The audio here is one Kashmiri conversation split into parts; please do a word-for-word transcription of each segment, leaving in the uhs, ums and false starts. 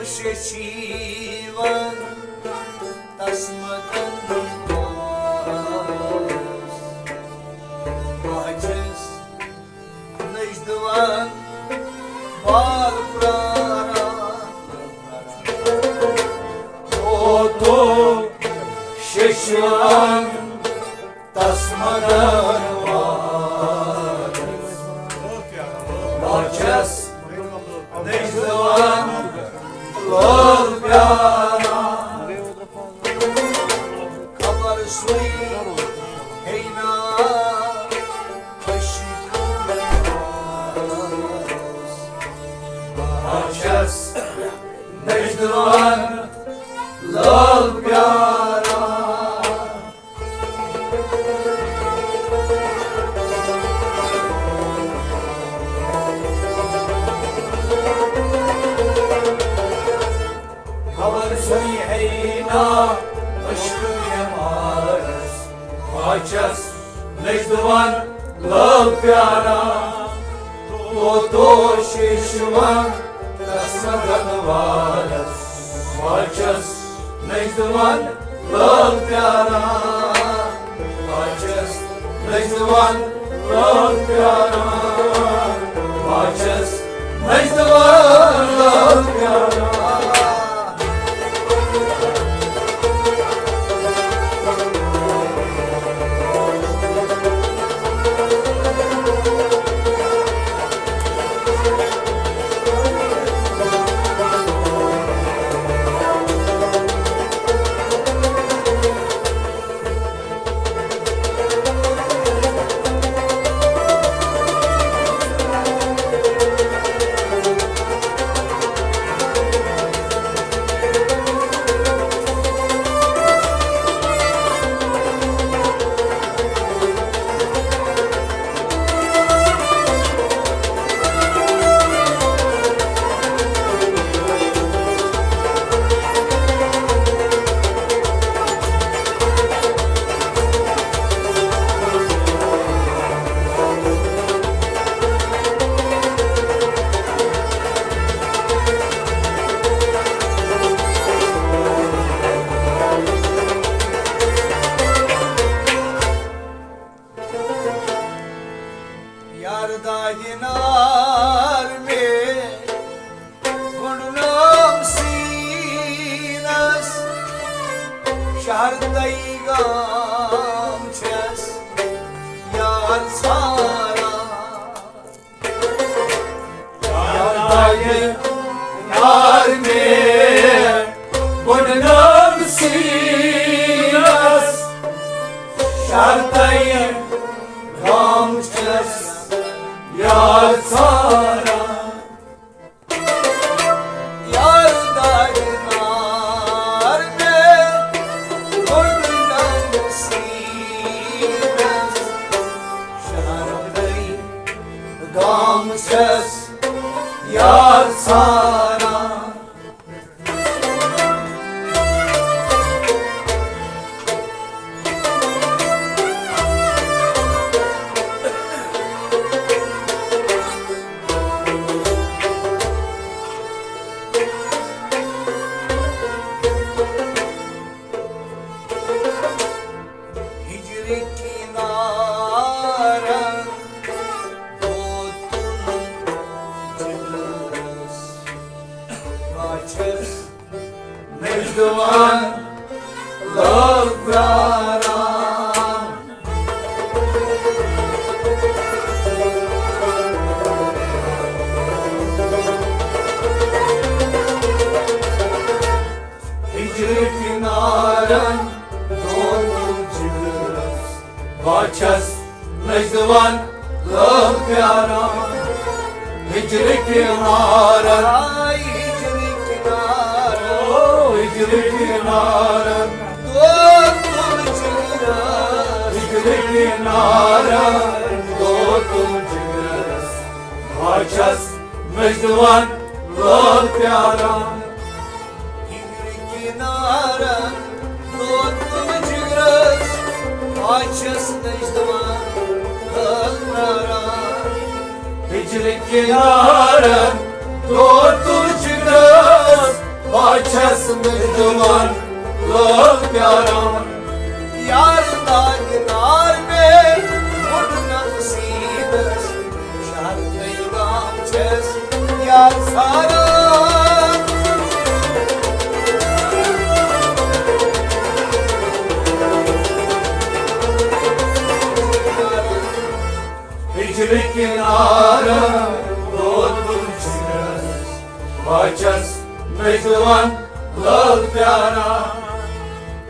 شیشیوان تسمتن پاس، بہٕ چھَس نجدوان بال پراران۔ او تو شیشوان تسمدن وارس، بہٕ چھَس نجدوان لال پیاران۔ خبر سُے ہے نا عشق وارس، بہٕ چھَس نجدوان لال پیاران۔ خبر سُے ہے نا عشق بیمارس، بہٕ چھَس نجدوان لال پیاران۔ تو تو شیشوان تسمدن وارس، بہٕ چھَس نجدوان لال پیاران۔ بہٕ چھَس نجدوان لال پیاران۔ بہٕ چھَس نجدوان لال پیاران۔ یار داغہِ نار مےٚ گوٚنٛڈنم سیٖنس، شہر تہٕ گام چھَس یار ژھاران۔ یار داغہِ نار مےٚ گوٚنٛڈنم سیٖنس، شہر تہٕ گام چھَس یار ژھاران۔ یار داغہِ نار مےٚ گوٚنٛڈنم سیٖنس، شہر تہٕ گام چھَس یار ژھاران۔ ہجرٕکۍ نارن دوتُم جِگرس، بہٕ چھَس نجدوان لال پیاران۔ ہجرٕکۍ نارن دوتُم جِگرس، بہٕ چھَس نجدوان لال پیاران۔ ہجرٕکۍ نارن، آے ہجرٕکۍ نارن، او ہجرٕکۍ نارن دوتُم جِگرس۔ ہجرٕکۍ نارن دوتُم جِگرس، بہٕ چھَس نجدوان لال پیاران۔ ہجرٕکۍ نارن دوتُم جِگرس، بہٕ چھَس نجدوان لال پیاران۔ ہجرٕکۍ نارن دوتُم جِگرس، چھَس مےٚ دِوان لال پیاران۔ یار داغ نار مےٚ ووٚن نصیٖبس، شہر پیغام چھَس یار ساران۔ ہِجرٕ کِنارٕ ووتُم چھُس، بہٕ چھَس نٔژوان لال پیاران۔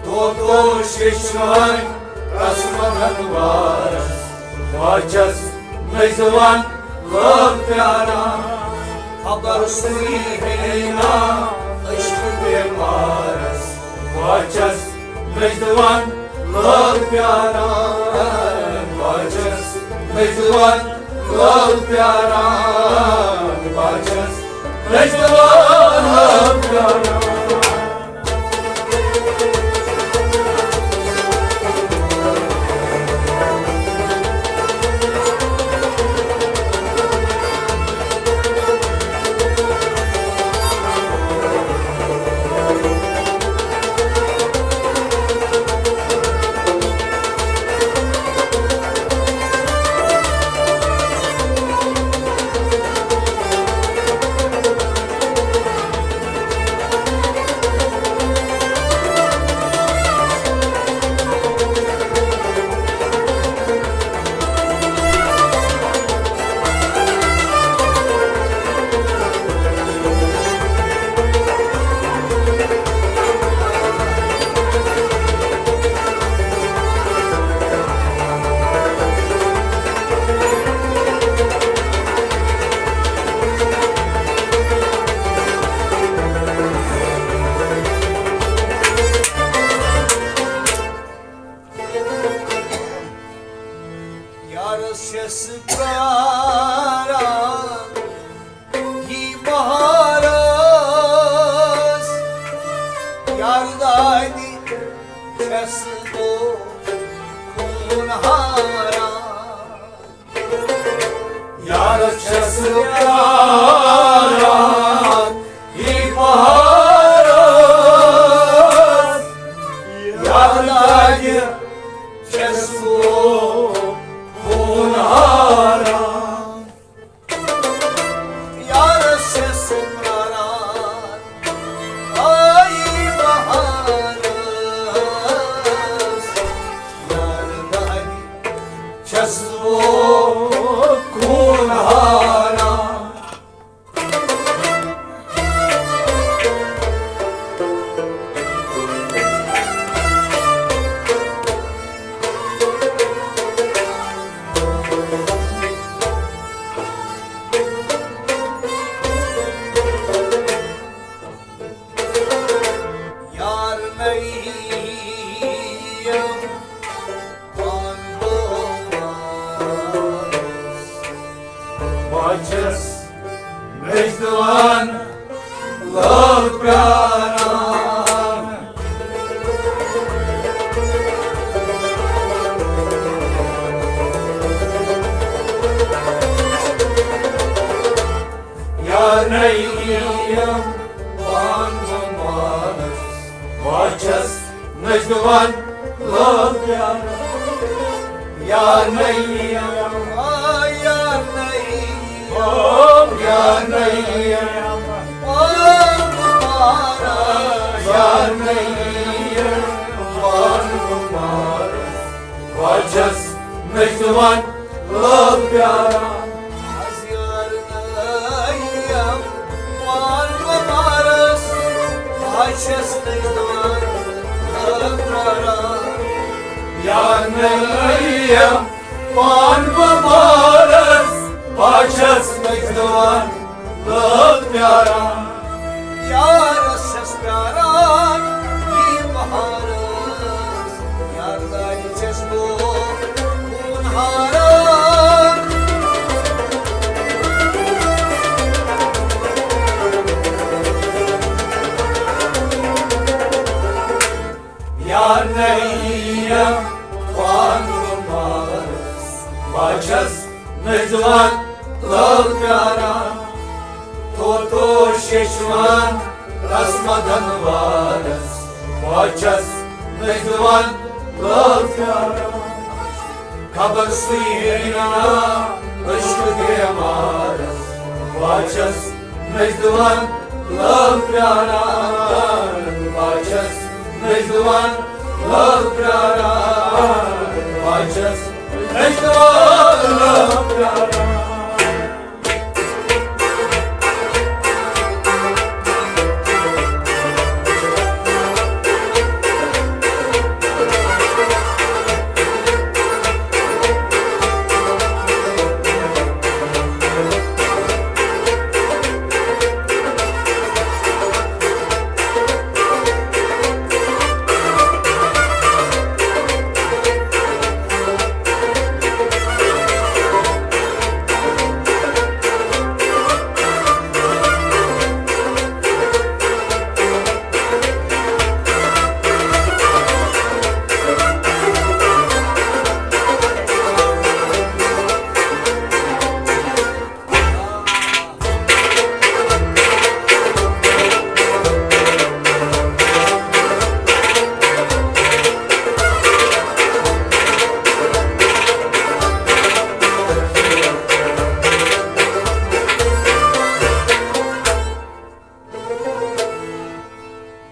طوطو شیٚچھوان قسمت انوارس، بہٕ چھَس نٔژوان لال پیاران۔ خبر سُے ہے نا عشق بیمارس، بہٕ چھَس نٔژوان لال پیاران۔ بہٕ چھَس نٔژوان لال پیاران۔ بہٕ چھَس نٔژوان لال پیاران۔ یارس چھَس پیاران، یی بہارس۔ یار دادِ چھَس بہٕ خوٗن ہاران۔ یارس چھَس پیاران، یی بہارس۔ یار دادِ چھَس بہٕ خوٗن ہاران۔ یارس چھَس پیاران، آیی بہارس۔ یار دادِ چھَس بہٕ خوٗن ہاران۔ یار نَے یِم پانہٕ بہٕ چھَس نٔژوان لال پیاران۔ یار نَے یِم پانہٕ بہٕ چھَس نٔژوان لال پیاران۔ یار نَے یِم، آ، یار نَے یِم، آ، یار نَے یِم، آ، یار نَے یِم، آ، بہارس۔ بہٕ چھَس نٔژوان لال پیاران۔ از یار نَے یِم پانہٕ بہارس، بہٕ چھَس نٔژوان لال پیاران۔ یار نَے یِم پانہٕ بہارس، بہٕ چھَس نٔژوان لال پیاران۔ یارس چھَس پیاران، یی بہارس۔ یار دادِ چھَس بہٕ خوٗن ہاران۔ یار نَے یِم پانہٕ بہارس، بہٕ چھَس نٔژوان لال پیاران۔ طوطو شیٚچھوان تس مدن وارس، بہٕ چھَس نٔژ دِوان لٲل پیاران۔ خبر سُے ہیٚیہِ نا عشق بیمارس، بہٕ چھَس نٔژ دِوان لٲل پیاران۔ بہٕ چھَس نٔژ دِوان لٲل پیاران۔ بہٕ چھَس نٔژ دِوان لٲل پیاران۔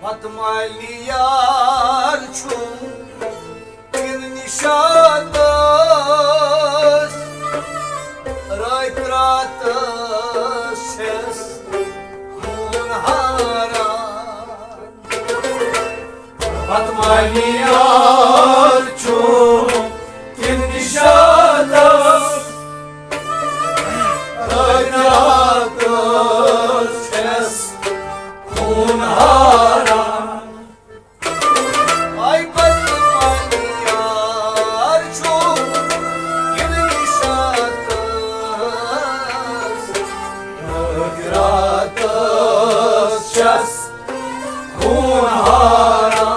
پتہٕ مالی یار چھُم کِنہٕ نِشاطس، رٲتۍ راتس چھَس خوٗن ہاران۔ پتہٕ مالی یار چھُم کِنہٕ نِشاطس، رٲتۍ راتس چھَس خوٗن ہاران۔ آے پتہٕ مالی یار چھُم کِنہٕ نِشاطس، رٲتۍ راتس چھَس خوٗن ہاران۔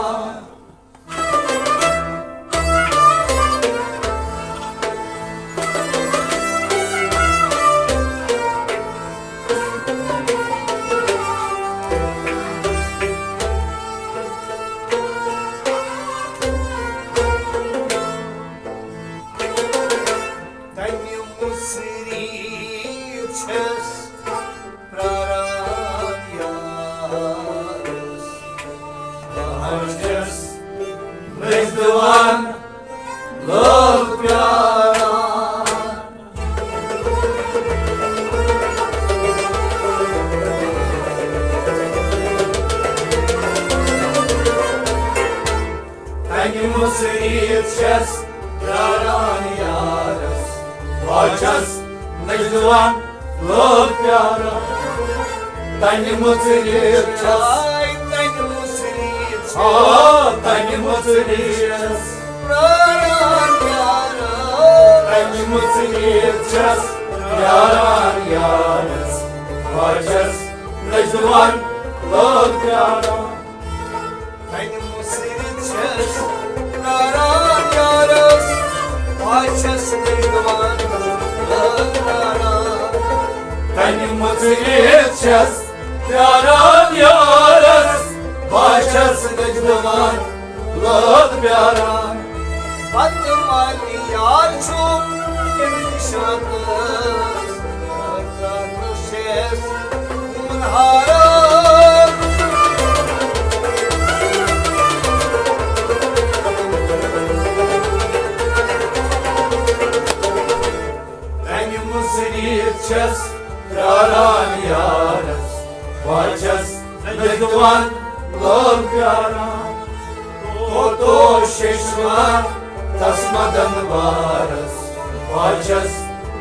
تَمہِ مُصری چھَس پراران یارس، بہٕ حظ چھَس نٔژ دِوان لٲل پیاران۔ تَمہِ مُصری چھَس پراران یارس، بہٕ حظ چھَس نٔژ دِوان لٲل پیاران۔ تَمہِ مُصری چھَس، آے تَمہِ مُصری چھَس، آ، تَمہِ مُصری چھَس پراران یارس۔ تَمہِ مُصری چھَس پراران یارس، بہٕ حظ چھَس نٔژ دِوان لٲل پیاران۔ تَمہِ مُصری چھَس پراران یارس، بہٕ حظ چھَس نٔژ دِوان لٲل پیاران۔ تَمہِ مُصری چھَس پراران یارس، بہٕ حظ چھَس نٔژ دِوان لٲل پیاران۔ پتہٕ مالی یار چھُم کِنہٕ نِشاطس، رٲتۍ راتس چھَس خوٗن ہاران۔ تَمہِ مُصری چھَس پراران یارس، بہٕ حظ چھَس نٔژ دِوان لٲل پیاران۔ کوتو ششما تس مدن وارس، بہٕ حظ چھَس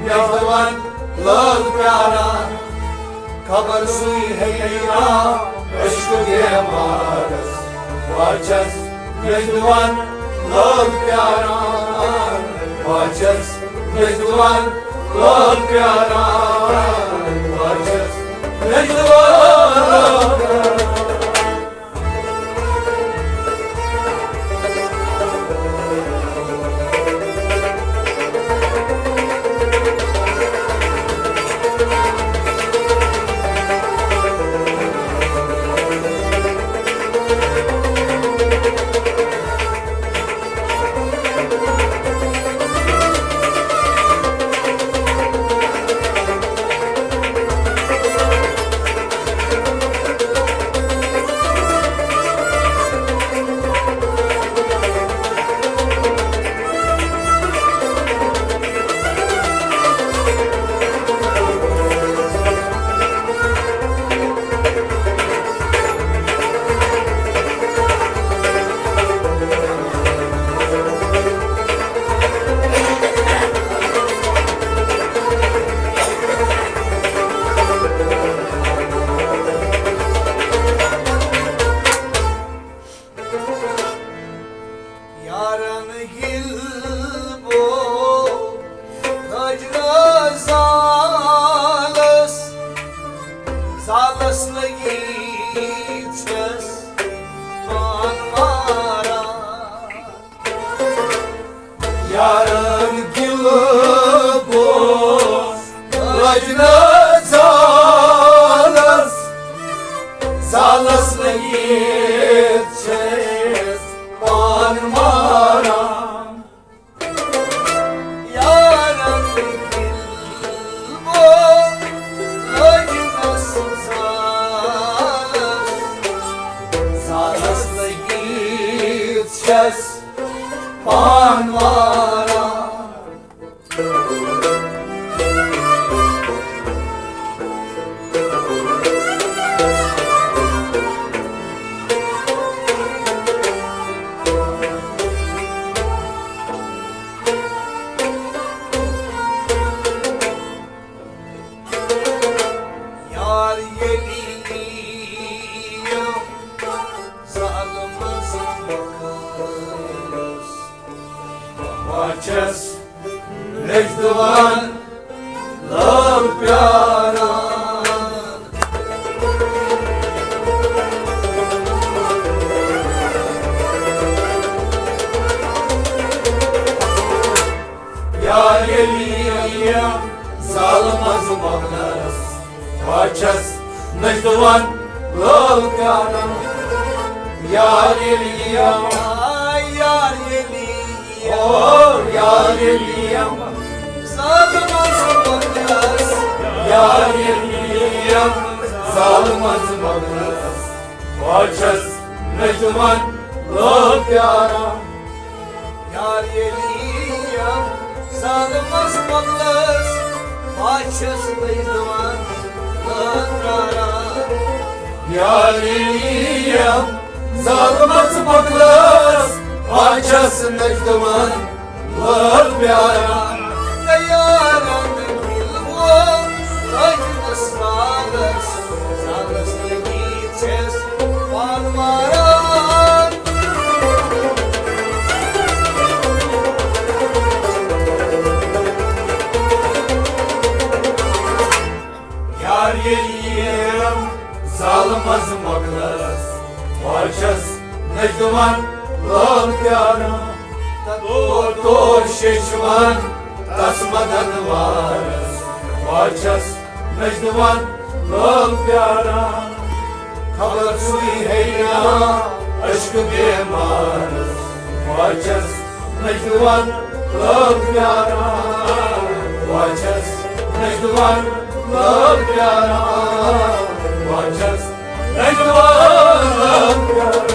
نٔژ دِوان لٲل پیاران۔ خبر سُے ہیٚیہِ نا عشق بیمارس، بہٕ حظ چھَس نٔژ دِوان لٲل پیاران۔ بہٕ حظ چھَس نٔژ دِوان لٲل پیاران۔ بہٕ حظ چھَس نٔژ دِوان لٲل پیاران۔ لگی چھس پان ماران۔ یارن گِلہٕ گوٚو لجنہٕ زالس، زالس لگی چھس پان ماران۔ یارن دِل گوٚو لٲجِنَس زالس، زالس لٔگِتھ چھَس پان واران۔ یار ییٚلہِ یِیَم زالہٕ منٛز مۄکلَس، بہٕ چھَس نٔجدُوان لال پیاران۔ یار ییٚلہِ یِیَم زالہٕ منٛز مۄکلَس، بہٕ چھَس نٔجدُوان لال پیاران۔ یار ییٚلہِ یِیَم، آ، یار ییٚلہِ یِیَم، او یار ییٚلہِ یِیَم زالہٕ منٛز مۄکلَس، یار ییٚلہِ یِیَم زالہٕ منٛز مۄکلَس، بہٕ چھَس نٔجدُوان لال پیاران۔ یار ییٚلہِ یِیَم زالہٕ منٛز مۄکلَس، بہٕ چھَس نٔجدُوان لال پیاران۔ یار ییٚلہِ یِیَم زالہٕ منٛز مۄکلَس، بہٕ چھَس نٔجدُوان لال پیاران۔ تہٕ یارن دِل وول لٲجِنَس زالس، زالس لٔگِتھ چھَس پان واران۔ یار ییٚلہِ یِیَم زالہٕ منٛز مۄکلَس، بہٕ چھَس نٔجدُوان لال پیاران۔ تور تور شیشوان تس مدد وارس، بہٕ چھَس نٔجدُوان لال پیاران۔ خبر سُے ہیٚیہِ نا عشق بیمارس، بہٕ چھَس نٔجدُوان لال پیاران۔ بہٕ چھَس نٔجدُوان لال پیاران۔ بہٕ چھَس نٔجدُوان لال پیاران۔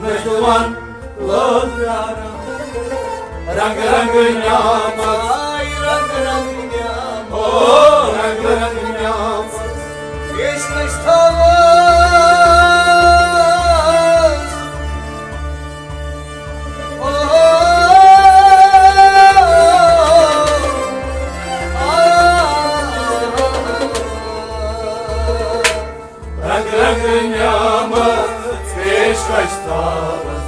نجدوان لٲل پیاران۔ رنگ رنگ نعمت، آے رنگ رنگ نعمت، او رنگ رنگ نعمت۔ پیشکش تھاوس، او، آ، رنگ رنگ نعمت پیشکش تھاوس،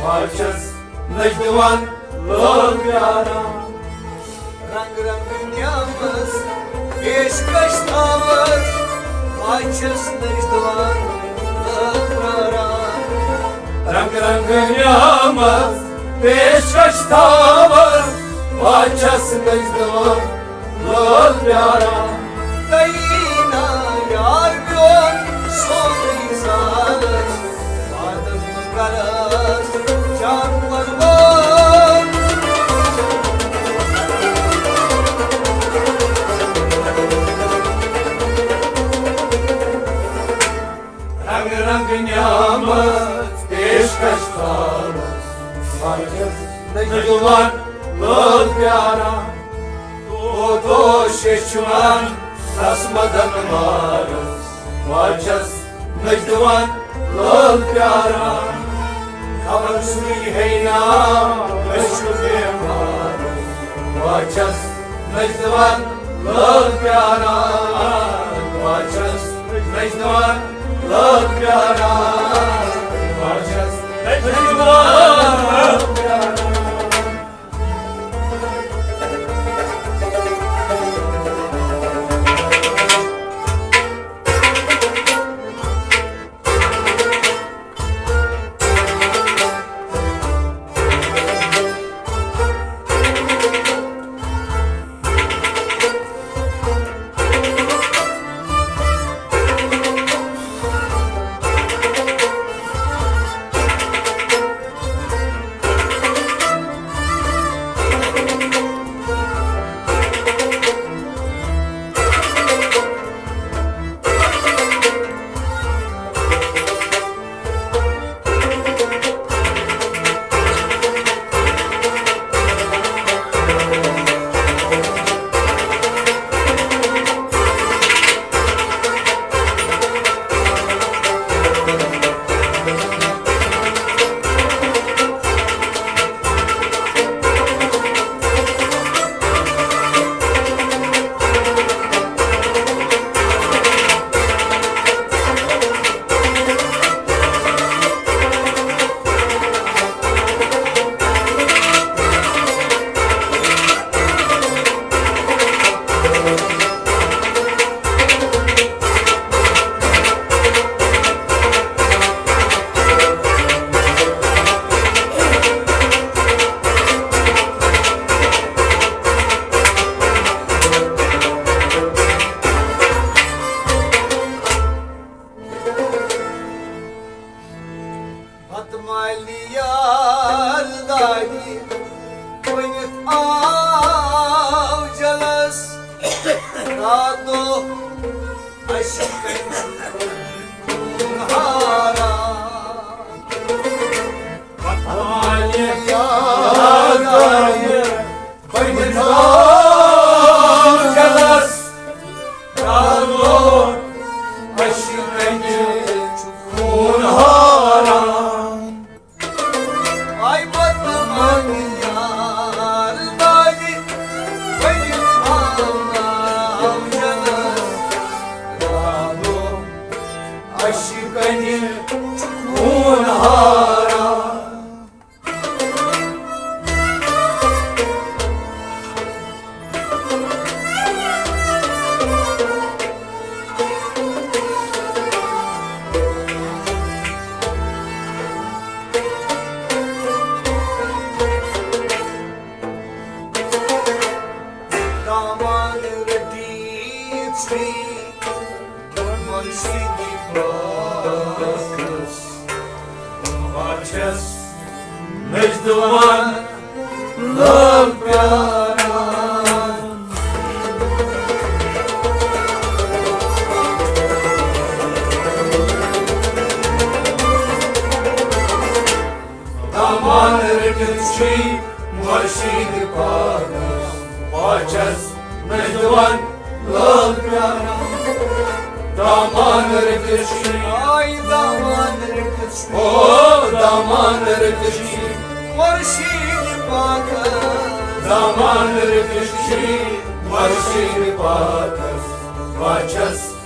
بہٕ چھَس نجدوان لٲل پیاران۔ رنگ رنگ نعمت پیشکش تھاوس، بہٕ چھَس نجدوان لٲل پیاران۔ رنگ رنگ نعمت پیشکش تھاوس، بہٕ چھَس نجدوان لٲل پیاران۔ تَیی نا یار میون سونُے زالَس، وعدَس بہٕ کَرَس جان قربان۔ رنگ رنگ نعمت پیشکش تھاوس، بہٕ چھَس نجدوان لٲل پیاران۔ تو تو شیشوان تس مدن مارس، بہٕ چھَس نجدوان لٲل پیاران۔ خبر سُے ہے نا أسۍ چھِ بیمار، بہٕ چھَس نجدوان لٲل پیاران، بہٕ چھَس نجدوان لٲل پیاران، بہٕ چھَس نجدوان لٲل پیاران۔ بتمالی یار دادی ؤنِتھ آو جلس، راتو اَسہِ کَنہِ خوٗن ہاران۔ بتمالی یار دادی ؤنِتھ آو جلس، راتو اَسہِ کَنہِ خوٗن ہاران۔ آے پتہٕ منٛگہٕ یار دادِ، ؤنِتھ آو جلس۔ راتو اَسہِ کَنہِ خوٗن ہاران۔ داماد رٔٹِتھ ژھٕے مٔشیٖدِ پرٛاکھس۔ بہٕ چھَس نجدوان لٲل پیاران۔ رٔٹِتھ چھُے مُرشِد پاکس، واچس نٔژوان لال پیارا۔ دامان رٔٹِتھ چھُے، آے دامان رٔٹِتھ چھُے، او دامان رٔٹِتھ چھُے مُرشِد پاکس۔ دامان رٔٹِتھ چھُے مُرشِد پاکس، واچس